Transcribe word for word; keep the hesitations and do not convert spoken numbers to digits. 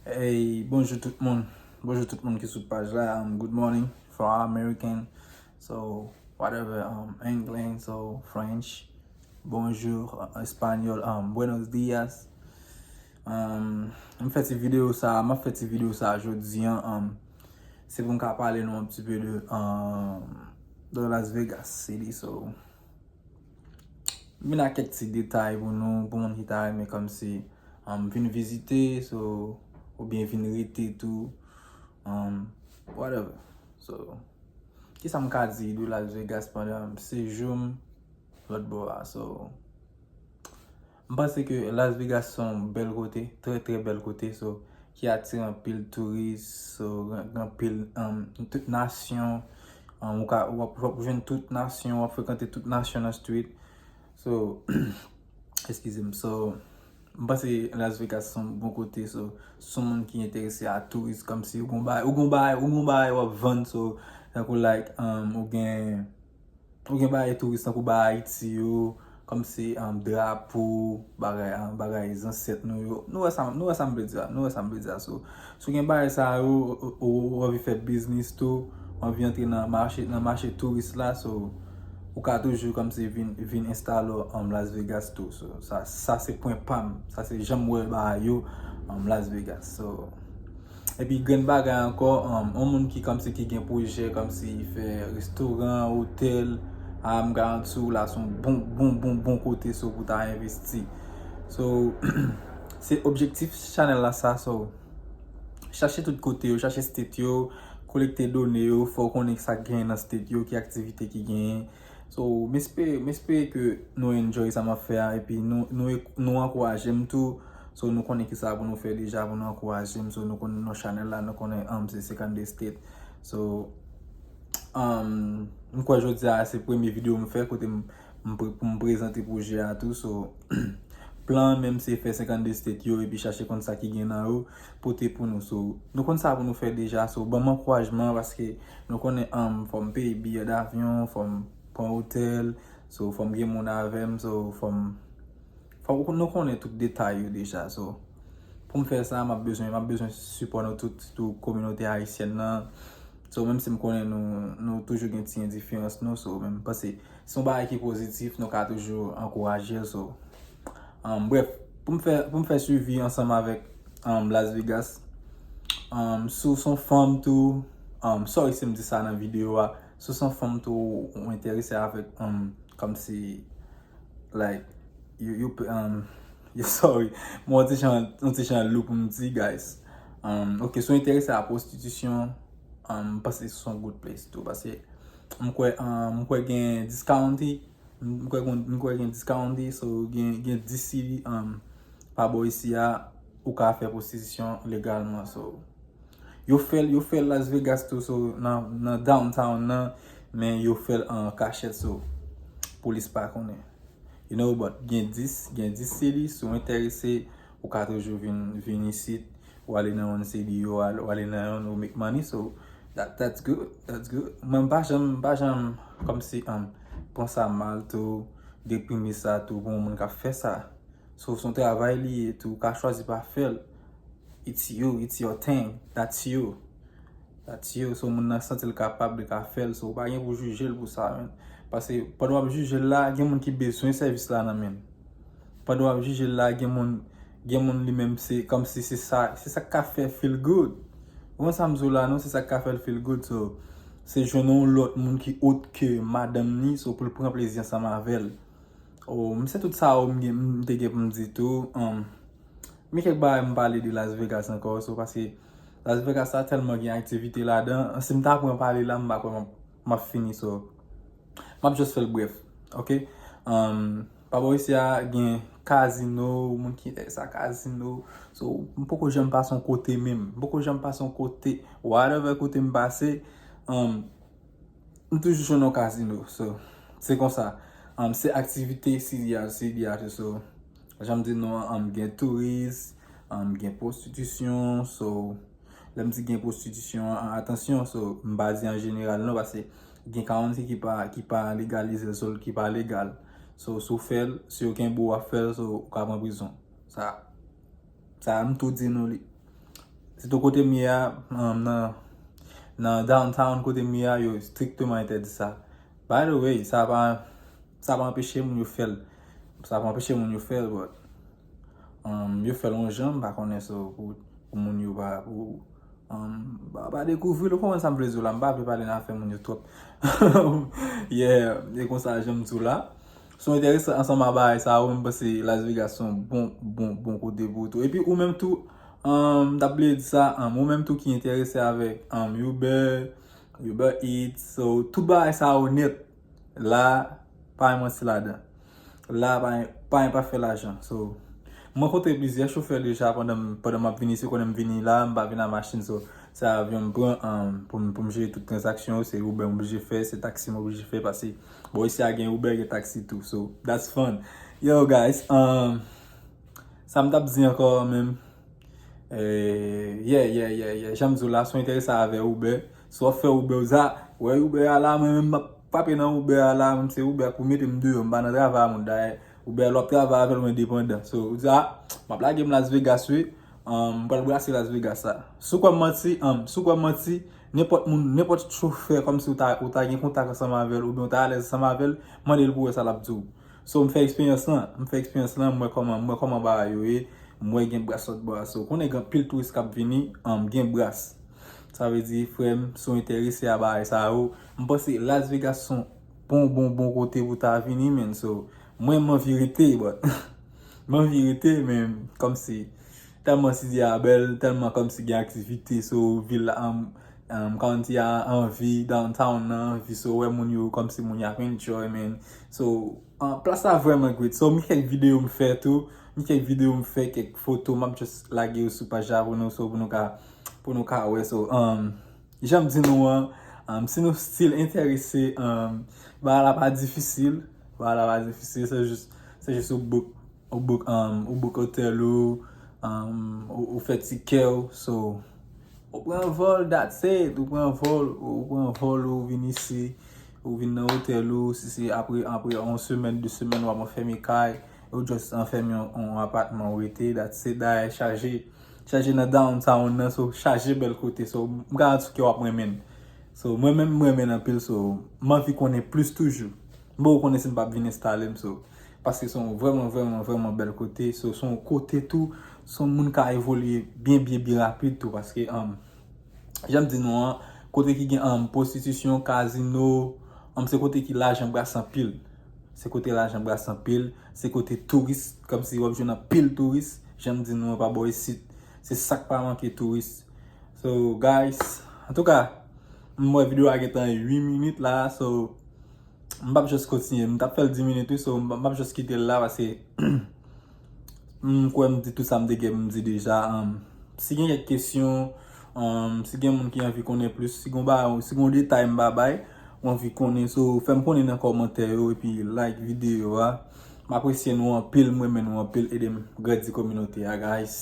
Hey, bonjou tout moun. Bonjou tout moun ki sou paj la. Um, good morning for American. So, whatever, um, England, so French. Bonjour, uh, Espagnol, um, buenos dias. Um, m fè ti videyo sa, m ap fè ti videyo sa jodi an. Um, se pou m ka pale nou un petit peu de, um, de Las Vegas City. So, m vin ak kèk ti detay pou nou, pou moun ki ta renmen kòmsi, um, vin vizite, so, oubyen vin rete tou, um, whatever. So, kisa m ka di de Las Vegas pandan sejou m lòt bò a? So, m panse ke Las Vegas se yon bèl kote, trè, trè bèl kote, so, ki atire anpil touris, so, gen, gen anpil, um, tout nasyon, um, ou ka, w ap, w ap jwenn tout nasyon, w ap frekante tout nasyon nan street. So, eskize m, so, m panse Las Vegas se yon bon kote, so, si w se yon moun ki enterese a touris, kòmsi ou gon bagay, ou gon bagay, ou gon bagay w ap vann, so, tankou, like, um, ou gen, ou gen bagay touris, tankou bagay Ayiti yo, kòmsi, um, drapo, bagay, um, bagay zansèt nou yo. Nou wè sa, nou wè sa m vle di a, nou wè sa m vle di a, so, si w gen bagay sa yo, ou, ou, ou anvi fè biznis tou, ou anvi antre nan mache, nan mache touris la, so, ou ka toujou kòmsi vin, vin enstale w, um, Las Vegas tou. So, sa, sa se pwen pa m. Sa se jan m wè bagay yo, um, Las Vegas. So, epi grenn bagay ankò, um, yon moun ki kòmsi ki gen pwojè, kòmsi fè restoran, otèl, a, m garanti w la se yon bon, bon, bon, bon kote, so, pou ta envesti. So, se objektif chanèl la sa, so, chache tout kote yo, chache state yo, kolekte done yo, fè w konnen sa k genyen nan state yo, ki aktivite ki genyen. So, m espere, m espere ke nou enjoy sa m ap fè a, epi nou, nou, nou ankouraje m tou. So, nou konnen kisa pou nou fè deja pou nou ankouraje m. So, nou konnen nan chanèl la, nou konnen, um, se senkannde state. So, um, m kwè jodi a se premye videyo m fè kote m, m pre-, pou m prezante pwojè a tou. So, plan an menm se fè senkannde state yo epi chache konn sa ki gen nan yo, pote pou nou. So, nou konn sa pou nou fè deja. So, ban m ankourajman paske nou konnen, um, fò m peye biyè davyon, fò m pran otèl, so, fò m gen moun avè m, so, fò m, fò nou konnen tout detay yo deja. So, pou m fè sa, m ap bezwen, m ap bezwen sipò nou tout, sitou kominote ayisyèn nan. So, menm si m konnen nou, nou toujou gen ti endiferans nou, so, men m panse se yon bagay ki pozitif, nou ka toujou ankouraje l. So, um, brèf, pou m fè, pou m fè swivi ansanm avèk, um, Las Vegas, um, si w se yon fanm tou, um, sorry si m di sa nan videyo a, si w se yon fanm tou, ou enterese avèk, um, kòmsi, like, you, you, um, you sorry, m yon ti jan, yon ti jan lou pou m di, guys. Um, ok, si w enterese a pwostitisyon, um, m panse se yon good place tou, paske m kwè, um, m kwè gen discount, m kwè gen, m kwè gen discount, so gen, gen dis city, um, pa bò isi a, ou ka fè pwostitisyon legalman, so. Yo fè l, yo fè l Las Vegas tou, so, nan, nan downtown nan, men yo fè l an kachèt, so, polis pa konnen. You know, but gen dis, gen dis city, si w enterese, ou ka toujou vin, vin isit, ou ale nan yon city, ou ale, ou ale nan yon, ou make money, so, that, that's good, that's good. Mwen, m pa janm, m pa janm, kòmsi, um, pran sa mal tou, deprime sa tou, pou yon moun k ap fè sa. So, se yon travay li ye tou, ou ka chwazi pa fè l. It's you, it's your thing, that's you. That's you. So, moun nan santi l kapab, li ka fè l. So, ou pa gen pou jije l pou sa, man. Paske pandan w ap jije l la, gen moun ki bezwen sèvis la nan men l. Pandan w ap jije l la, gen moun, gen moun li menm se kòmsi se sa, se sa k ka fè feel good. Ou konn sa m di w la, non? Se sa k ka fè l feel good. So, se jwenn yon lòt moun ki ot ke madanm ni, so pou l pran plezi ansanm avè l. Oh, m se tout sa, oh, m gen, m te gen pou m di tou. Um, men kèk bagay m pale de Las Vegas ankò, so, paske Las Vegas sa tèlman gen aktivite ladan. Si m ta pran pale la, m pa kwè m ap, m ap fini, so, m ap just fè l brèf, ok? Um, pa bò isi a, gen kazino, moun ki enterese a kazino. So, m poko janm pase yon kote menm. M poko janm pase yon kote, whatever kote m pase. Um, M toujou jwenn yon kazino. So, se konsa. Um, se aktivite C D R, C D R, so, jan m di nou an, um, gen touris, um, gen pwostitisyon, so, lè m di gen pwostitisyon an, atansyon, so, m pa di an jeneral non, paske gen county ki pa, ki pa legalize, so, ki pa legal. So, si w fè l, si yo kenbe w ap fè l, so, ou ka pran prizon. Sa, sa, m tou di nou li. Sitou kote m ye a, um, nan, nan downtown kote m ye a, yo strikteman entèdi sa. By the way, sa pa, sa pa anpeche moun yo fè l. Sa pa anpeche moun yo fè l, but, um, yo fè l yon jan, m pa konnen, so, pou, pou moun yo pa, pou, um, pa, pa dekouvri l, ou konprann sa m vle di w la, m pa vle pale nan afè moun yo twòp. Yeah, e konsa jan m di w la. So, enterese ansanm a bagay sa yo, m panse Las Vegas se yon bon, bon, bon kote pou tou. Epi ou menm tou, um, m t ap bliye di sa, um, ou menm tou ki enterese avèk, um, Uber, Uber Eats, so, tout bagay sa yo nèt, la, pa gen manti ladan. La, pa gen, pa gen pa fè lajan. So, m rankontre plizyè chofè deja pandan m, pandan m ap vini isi, konnen m vini la, m pa vin a machin, so, se avyon m pran, um, pou m, pou m jere tout tranzaksyon yo, se Uber m oblije fè, se taksi m oblije fè, paske bò isi a gen Uber, gen taksi tou. So, that's fun. Yo, guys, um, sa m t ap di ankò menm? Eh, yeah, yeah, yeah, yeah. Jan m di w la, si w enterese avè Uber, si w ap fè Uber, w di, "Ah, wè Uber a la, mwen menm m ap frape nan Uber a la, menm se Uber a pou mete m deyò, m pa nan travay a moun." Dayè, Uber a lè w ap travay avè l, ou endepandan. So, ou di, "Ah, m ap lage m Las Vegas, wi. Um, m pral brase Las Vegas sa." Si w kwè m manti, um, si w kwè m manti, nenpòt moun, nenpòt chofè, kòmsi ou ta, ou ta gen kontak ansanm avè l, oubyen ou ta alèz ansanm avè l, mande l pou wè sa l ap di w. So, m fè eksperyans lan, m fè eksperyans lan, m wè kòman, m wè kòman bagay yo ye, m wè gen bras lòt bò a. So, konnen gen anpil touris k ap vini, um, gen bras. Sa vle di, frè m, si w enterese a bagay sa yo, m panse Las Vegas se yon bon, bon, bon kote pou ta vini, man. So, mwen, m anvi rete, but, m anvi rete, men kòmsi, tèlman siti a bèl, tèlman kòmsi gen aktivite, so, vil la, um, um, county a anvi, downtown nan anvi, so, wè moun yo, kòmsi moun yo ap enjoy, man. So, um, plas la vrèman great. So, m gen kèk videyo m fè tou, m gen kèk videyo m fè, kèk foto, m ap just lage yo sou paj la pou nou, so, pou nou ka, pou nou ka wè. So, um, jan m di nou an, um, si nou still enterese, um, bagay la pa difisil, bagay la pa difisil, se jis, se jis ou book, ou book, um, ou book otèl ou, um, ou, ou fè tikè w, so, ou pran vòl, that's it, ou pran vòl, ou pran vòl, ou vin isi, ou vin nan otèl ou, si se apre, apre yon semèn, de semèn, w ap anfème kay, ou just anfème yon, yon apatman ou rete, that's it, dayè chaje, chaje nan downtown nan, so, chaje bèl kote, so, m garanti w ke w ap renmen l. So, mwen menm, m renmen l anpil, so, m anvi konnen plis toujou. M poko konnen si m p ap vin enstale m, so, paske se yon vrèman, vrèman, vrèman bèl kote, so, se yon kote tou, se yon moun ka evolye byen, byen, byen rapid tou, paske, um, jan m di nou an, kote ki gen, um, pwostitisyon, kazino, um, se kote ki lajan bras anpil. Se kote lajan bras anpil, se kote touris, kòmsi w ap jwenn anpil touris, jan m di nou an pa bò isit. Se sa k pa manke touris. So, guys, antouka, m wè videyo a gentan uit minit la, so, m p ap just kontinye. M t ap fè l dis minit, wi, so, m p ap just kite l la, paske m kwè m di tout sa m te gen pou m di deja. Um, si gen kèk kesyon, um, si gen moun ki anvi konnen plis, si gen bagay, si gen detay m pa bay, ou anvi konnen, so, fè m konnen nan kòmantè yo, epi like videyo a. M apresye nou anpil, m renmen nou anpil, ede m grandi kominote a, guys.